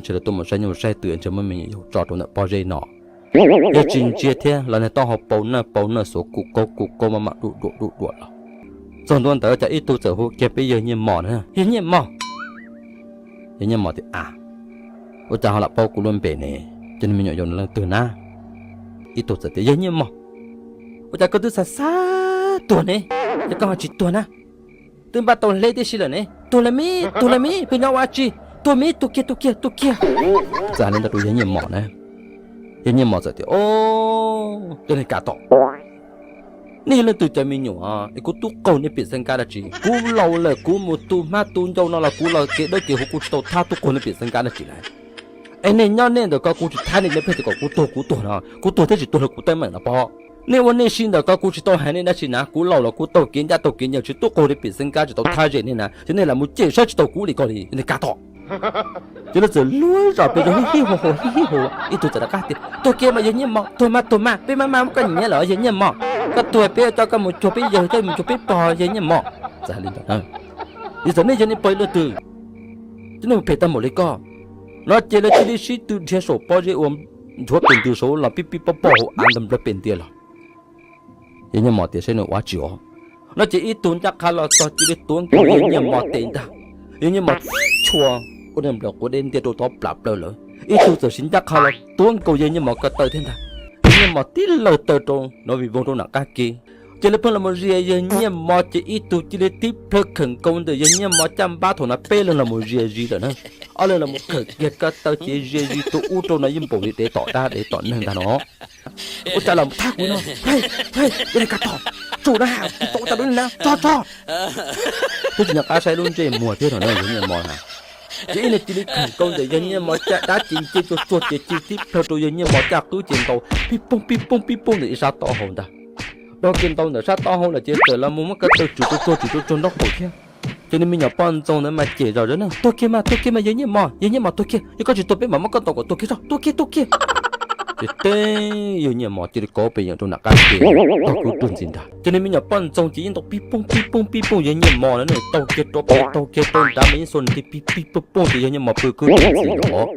ntshe lawv tuaj mus saib nyuj saib twm ntshe muab me nyuam yaus tso rau ntawm pob zeb no. Yog tsis ntsia thiab los nws taub hau pau nawj pau nawj xuav kuj kaub kuj kaub maj mam duj duam duj duam los. Txog ntua ntawd cas ib tug txawm hu kiag peb yawg Nyiaj Mos na, Yawg Nyiaj Mos. Yawg Nyiaj Mos tias, A, ua cas ho lam paub kuv lub npe ne? Ces nws me nyuam yaus leej twg na? Ib tug txawm tias, Yawg Nyiaj Mos, ua cas koj twb xav xav tuag ne, es koj ho tsis tuag na? Twb npaj tau hle tib si lawm ne, tuag lawm me, tuag lawm me, peb nyob ua dab tsi? Tuag me, tuag kiag, tuag kiag, tuag kiag. Txawm hais li ntawd rau Yawg Nyiaj Mos na, Yawg Nyiaj Mos txawm tias, O, yog li cas tom, nej leej twg cov me nyuam es kuv twb qaug nej pim xeeb kab dab tsi? Kuv laus lawm kuv mus tu hmab tu ncau no los kuv los kev dawb kev huv kuv tsis tau thab twb qaug nej pim xeeb kab dab tsi lawm. Es nej nyob nej ntawm ko kuv tsis thab nej, nej pheej tias kom kuv tuag kuv tuag no, kuv tuag thiab tsis tuag los kuv teeb meem no pob. Nej ua nej si ntawm ko kuv tsis tau hais nej dab tsi na, kuv laus los kuv taug kev ncaj taug kev ncees tsis twb qaug nej pim xeeb kab tsis tau thab ze nej na, ces nej lam mus cem saib tsis taus kuv li ko li, nej kav tom. Ces lawv txawm luag zom pes zog hib hib hu hu hib hib hu, ib tug txawm rov qab tias, Tuag kiag mas Yawg Nyiaj Mos, tuag mas tuag mas, peb maj maj muab koj nyiav lawm Yawg Nyiaj Mos, koj tuag peb coj koj mus cuag peb yawg, coj mus cuag peb pog Yawg Nyiaj Mos. Txawm hais li ntawd, Yog txawm nej yog nej pog leej twg, cov neeg phem tag npaum li koj. No ces lawv cia li sib tw dhia saum pob zeb ua nchuav pes ntws saud los pib pib pob pob hauv av ntawd nplawg pes ntiag los. Yawg Nyiaj Mos tias saib nws ua tsis os. No ces ib tug ncaj qha los txog cia li tuav nkaus Yawg Nyiaj Mos tes ntag. Yawg Nyiaj Mos tib tshua ua nws nplawg quav deb ntiag rau tod plam plaws lawm. Ib tug txawm siv ncaj qha los tuav nkaus Yawg Nyiaj Mos ko taw thiab ntag. Yawg Nyiaj Mos tib laws taw rau no vim voog rau nram qab ke. Ces lawv pheej los mus zia Yawg Nyiaj Mos ces ib tug cia li tib plhaw khawm nkaus ntawm Yawg Nyiaj Mos caj npab thaum no peb leeg los mus zia zis lawm na. Ob leeg los mus khawm kiag ko taw ces zia zis rau ub rau no yeej npaum li dev tom dab dev tom neeg ntag no. Ua cas los thab kuv no, yog li ko tso, tsum na ha, kuv tau ua cas rau nej na, tso tso. Twb tsis nco qab saib lub ntsej muag thiab no na Yawg Nyiaj Mos na. Ces ib leeg cia li khawm nkaus ntawm Yawg Nyiaj Mos caj dab ces nce tsuag tsuag ces cia li tib plhaw rau Yawg Nyiaj Mos caj qwb ces ntaus pib poog pib poog pib poog ntawm ib sab taub hau ntag. Dhau kiag ntaus ntawm sab taub hau lawm ces txawm los mus muab ko taw tsum tsuag tsuag tsum tsuag tsuag nraub qaum thiab. Ces nws me nyuam poj ntxoog ntawd mas cem zom zaws na, Tuag kiag mas, tuag kiag mas Yawg Nyiaj Mos, Yawg Nyiaj Mos tuag kiag, yog koj tsis tuag peb mam muab koj ntaus kom tuag kiag tso, tuag kiag, tuag kiag. Ces teb Yawg Nyiaj Mos cia li kov pes yeem rau nram qab ke, taug kwv rwg ntxiv nrad. Ces nws me nyuam poj ntxoog ces yeej ntaus pib poog pib poog pib poog Yawg Nyiaj Mos na, taug kiag rau pem taug kiag rau nrad mas yeej xuas nws tig pib pib poog poog ces Yawg Nyiaj Mos pw kwv rwg ntxiv los.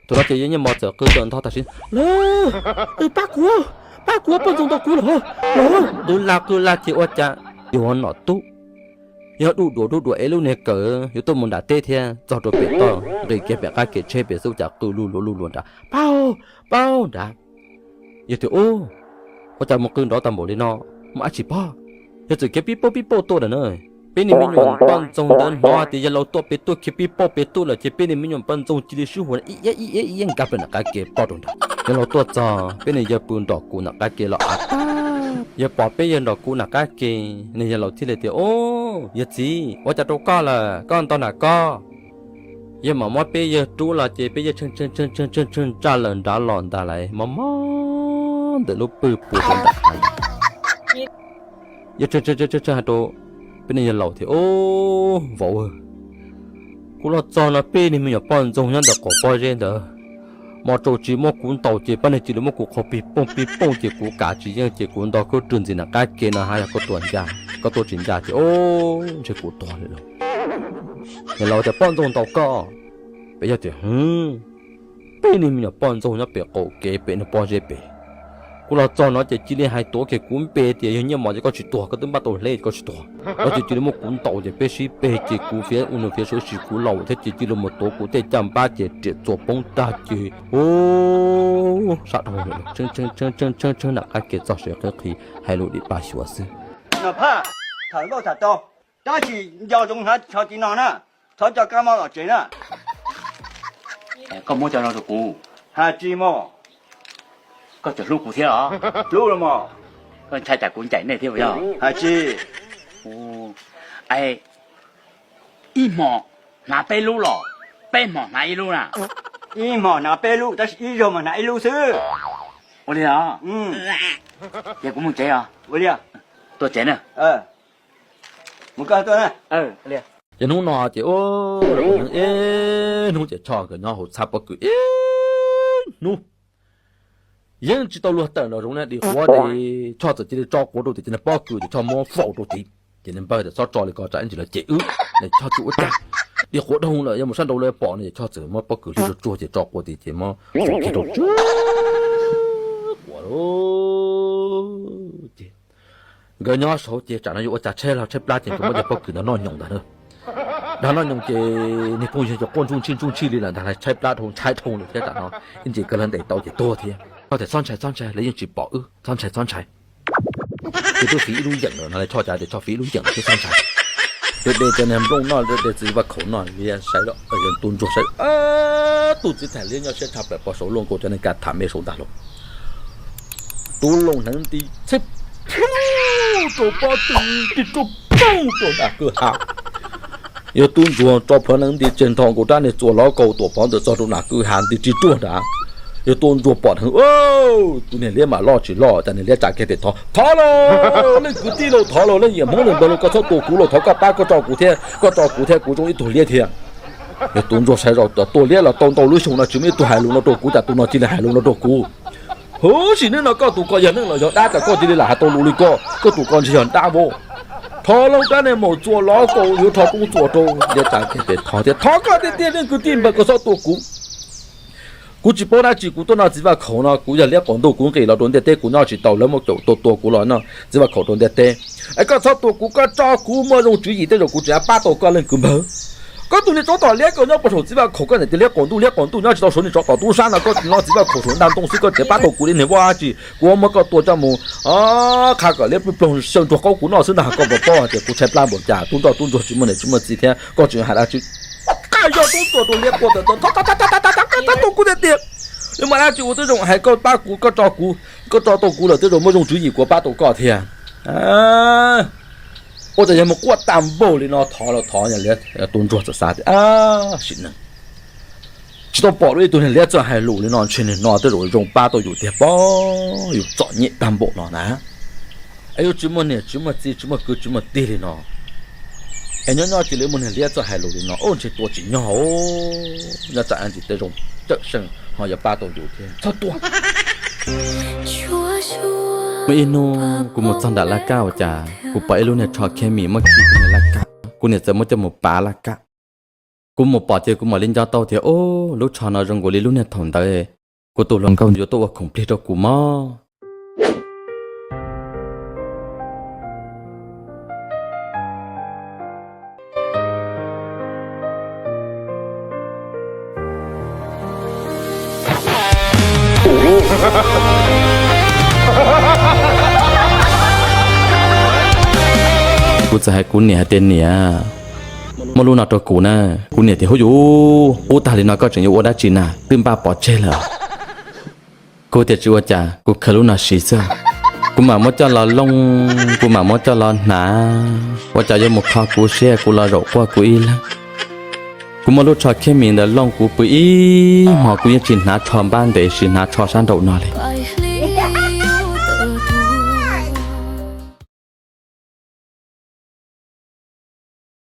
Thaum no ces Yawg Nyiaj Mos txawm qw tawm ntho tam sim, Lawv, pab kuv, pab kuv, poj ntxoog ntaus kuv lawm, lawv. Qw lag qw lag ces ua cas yog nom tub, yog duj duam duj duam ev lub niag kawm yuav tuaj mus nram teb thiab txog rau pem toj nqis kiag pem qab kev tsheb pem xwb cas qw luj luag luj luag nrad, Pab, pab nrad. Yog tias, Ub, ua cas mus qw nrov tag npaum li no, muaj dab tsi pob? Yog txawm khiav pib pauj pib pauj tuaj lawm na. Peb niag me nyuam poj ntxoog ntawd hnov tias yawg laus tuaj pem tuaj khiav pib pauj pem tuaj lawm ces peb niag me nyuam poj ntxoog cia li sib huas ib iab ib iab ib iab nkag plaws nram qab ke poj rau nrad. Yawg laus tuaj txog peb niag yawg pw nrom kuv nram qab ke los av tag. Yawg pom peb yawg nrom kuv nram qab ke, niag yawg laus thiaj li tias, Ub, yawg txiv, ua cas rau koj lawm, koj nto nram koj? Yawg mam muab peb yawg rub los ces peb yawg tshee tshee tshee tshee tshee tshee ntsaj lawm nrad los ntag lauj, mob mob ntawm lub pwg puas rau nram hav. Yawg tshee tshee tshee tshee hais rau peb niag yawg laus tias, Ub, vauv, kuv los txog no peb niag me nyuam poj ntxoog nyob ntawm qaum pob zeb ntawd, mos tsaus tsis muab kuv ntaus ces pab niag cia li muab kuv qhau pig pooj pig pooj ces kuv kav tsis yeej ces kuv nto khaub rwg ntxiv nram qab ke no hab yog koj tuaj ncaj, koj tuaj tsis ncaj ces, Ub, ntshe kuv tuag lawm lauj. Yawg laus tias, Poj ntxoog ntaus koj? Peb yawg tias, Hwv, peb niag me nyuam poj ntxoog nyob pem qaum kev pem niag pob zeb pem. Kuv los txog no ces cia li hais tuav kiag kuv npe tias yog Nyiaj Mos ces koj tsis tuag, koj twb npaj tau hle ces koj tsis tuag. No ces cia li muab kuv ntaus ces peb sib peg ces kuv fiav ua nws fiav sawv tsis kuv laus thiab ces cia li mus tuav kuv tej caj npab ces riam txuas poob tag ces, Ub, sab dhau lawm, tshee tshee tshee tshee tshee nram qab ke txog sawv qhib qhi hais lus dim paj xyuas xwb. Nom Phaj, tham nkauj tham tau, tab sis nco ntsoov hnav tsho ci no na, thov coj kab mob los tsev na. Koj muab cov no rau kuv. Hais tsis mog? Koj tseem hlub kuv thiab los? Hlub los mog. Koj ntshai tsam kuv ncaim nej thiab puas yog? Hais tsis. Ib hmos hnav peb lub los peb hmos hnav ib lub na? Ib hmos hnav peb lub tab sis ib zaug mas hnav ib lub xwb. Ua li os. Ces kuv mus tsev os. Ua li. Tuaj tsev na. Ces hnub no ces ib hnub ces Tshoj nkawd nyob hauv txhab pob kws ib hnub yeej tsis tau luag tawm nraum zoov na, dim quav ces Tshoj txawm cia li tso quav rau tim ces niag pob kws ces Tshoj muab faus rau tid. Ces nws npawg tias, Txhob tso li ko tsam ib ntsis lawv cem wb, nws Tshoj tsis ua cas. tim quav dhau lawm, yuav mus sab nraud lawv pom no ces Choj txawm muab pob kws hlib tsuag tsuag ces tso quas tim ces muab quas lauj. Ces nkawd nyob saud ces tsam no yuav ua cas tshaib los tshaib plab ces nkawd muab cov pob kws ntawd noj nyoos ntag na. Dag noj nyoos ces niag phooj ywg ces quaj ntsuj ntshij ntsuj ntshij li lawm ntag, tshaib plab dhau ntshai dhau lawm thiab tsam no ib ntsis kawg lawv ntes tau ces tuag thiab. Choj tias txhob ntshai txhob ntshai, lawv yeej tsis pom wb, txhob ntshai txhob ntshai. Ces twb fiv ib lub yeem lawm no, Choj cas tias Choj fiv ib lub yeem thiab txhob ntshai. Lawv de cov niag nplooj noj, lawv de txiv vaj khaum noj, Liab saib, Tub Ntsuag saib, tub txiv thaim Liab nyob siab tshaj plaws pog saud luaj nkaus cov niag ka tham me saud ntag lauj. Tub Looj hneev nti txhib plhuj rau pob tw, tib ruaj poob rau nram kwj ha. Yog Tub Ntsuag tso plhuav hneev nti tseg nthos nkaus rab niag txuas lov kaus tuam phov ntawm txog rau nram kwj ha nti tsis ruaj nrad. Yog Tub Ntsuag pom hneev, tus niag Liab mam loj tsis loj, cas niag Liab tsa kiag tes thov, thov lauj, leej kwv tij lauj, thov lauj, leej yawm Hmoob leej npawg lauj, koj txhob tua kuv lauj, thov koj pab koj tso kuv thiab, koj tso kuv thiab kuv zoo ib tug Liab thiab. Yog Tub Ntsuag saib zoj, tua Liab los tau ntau lub xyoo no tsis muaj ib tug hais lus no rau kuv, cas tus no cia li hais lus no rau kuv. Huv, sim neej no koj tus ko yog neeg los yog dab, cas koj cia li lam hais tau lus li koj, koj tus ko ntshe yog dab vauv. Thov lauj, rab niag maum txuas lov kaus yuav rho koob txuas rau. Liab tsa kiag tes thov tias thov koj tiag tiag leej kwv tij npawg, koj txhob tua kuv. Kuv tsis paub dab tsi, kuv tuaj noj txiv vaj khaum no, kuv yog Liab qaum ntuj, kuv nqis los rau ntiaj teb, kuv nyob tsis tau, lawv muab caum tua tua kuv los noj txiv vaj khaum rau ntiaj teb. Es koj txhob tua kuv, koj tso kuv, muaj zoo tswv yim tej zaum kuv tseem pab tau koj leej kwv npawg. Koj tus niag tsov tom Liab, koj nyob puag saum txiv vaj khaum, koj niam tias Liab qaum ntuj, Liab qaum ntuj nyob tsis tau saud, niag tsov tom tub sab no, koj noj txiv vaj khaum saum ntaj ntoo xwb, koj tseem pab tau kuv li niag vaj dab tsi, kuv muab koj tua coj mus qha kom Liab plig ploog xyaw ntsuag qaub kuv noj xwb ntag, koj puas paub hais tias kuv tshaib plab npaum cas, tub nroj tub ntsuag tsis muaj niam tsis muaj txiv thiab, koj tseem hais dab tsi. Qab yog tub tua rau Liab quaj tawv tawv, thov thov thov thov thov koj txhob tua kuv tiag tiag. Yog mas dab tsi uas twb zoo hais koj pab kuv, koj tso kuv, koj tso tau kuv lawm twb zoo muaj zoo tswv yim kuv pab tau koj thiab. Ua cas yog mus quaj tag npaum li no, thov los thov, tub ntsuag txawm xav tias sim neej tsis tau pom dua ib tug niag Liab txawj hais lus li no, ntshe niag no tej zaum zoo pab tau yus tiag pob, yus txom nyem tag npaum no na. Es yus tsis muaj niam tsis muaj txiv tsis muaj kwv tsis muaj tij li no, es nyob nyob cia li muaj niag Liab txawj hais lus li no, ua ntshe tua tsis nyog, nyob tsam ntsis tej zaum cawm seej ho yuav pab tau yus thiab, txhob tua. Muaj ib hnub kuv mus txog nram laj kab ua cas kuv pom ib lub niag tsho khiab mis muab khi kuv niag laj kab, kuv niam txawm muab coj mus pav laj kab. Kuv mus pom ces kuv mam li nco tau tias, ub, lub tsho no zoo nkaus li lub niag thaum ntawd kuv tus hluas nkauj yuav tuaj ua khoom plig rau kuv mog. Kuv txawm hais kuv niam hais tias, niam, muab lub no rau kuv na. Kuv niam tias, huv yuv, qub tag li no koj tseem yuav ua dab tsi na, twb npaj pov tseg lawm. Kuv tias tsis ua cas, kuv khaws lub no siv xwb. Kuv mam muab coj los looj, kuv mam muab coj los hnav, ua cas yuav mus kho kuv siab, kuv los zaum quaj kuv ib leeg. Kuv muab lub tsho khiab mis ntawd looj kuv pw ib hmos, kuv yeej tsis hnav tsho npab ntev, tsis hnav tsho sab nraum no li.